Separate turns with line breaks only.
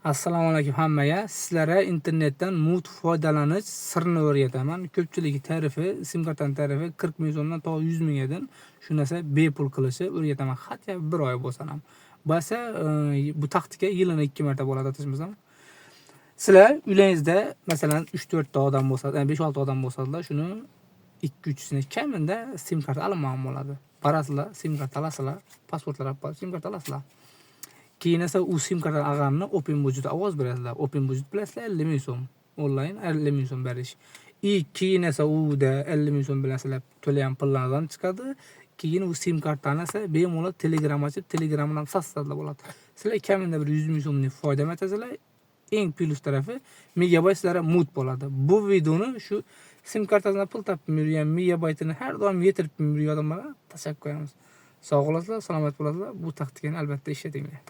Assalomu alaykum hammaga. Sizlarga internetdan mut foydalanish sirini o'rgataman. Ko'pchilik tarifi, sim kartani tarifi 40 ming so'mdan to 100 ming. Shu narsa bepul qilishi o'rgataman. Hatto bir oy bo'lsa ham. Bo'lsa, bu taktika yilini 2 marta bo'ladi adashmasam. Sizlar uylaringizda masalan 3-4 ta odam bo'lsa, 5-6 odam bo'lsalar, shuni 2-3sini kamida sim karta olinmagan bo'ladi. Borasizlar, sim karta olasizlar, pasportlar olib borib sim karta olasizlar. Keyin esa u sim karta olganini Open Budget ovoz berasizlar. Open Budget bilasizlar, 50 ming so'm. Onlayn 50 ming so'm berish. И keyin esa uda 50 ming so'm bilan sizlar to'lagan pullardan chiqadi. Keyin u sim kartani esa bemalol Telegram ochib, Telegramdan satsanglar bo'ladi. Sizlar kamida bir 100 ming so'mlik foyda etasizlar. Eng plyus tarafi, megabayt sizlarga mut bo'ladi. Bu videoni shu sim kartasidan pul topib yurgan, megabaytini har doim yetirib yurgan odamlarga tashlab qo'yamiz. Sog' bo'lasizlar, salomat bo'lasizlar. Bu taktikani albatta ishlatinglar.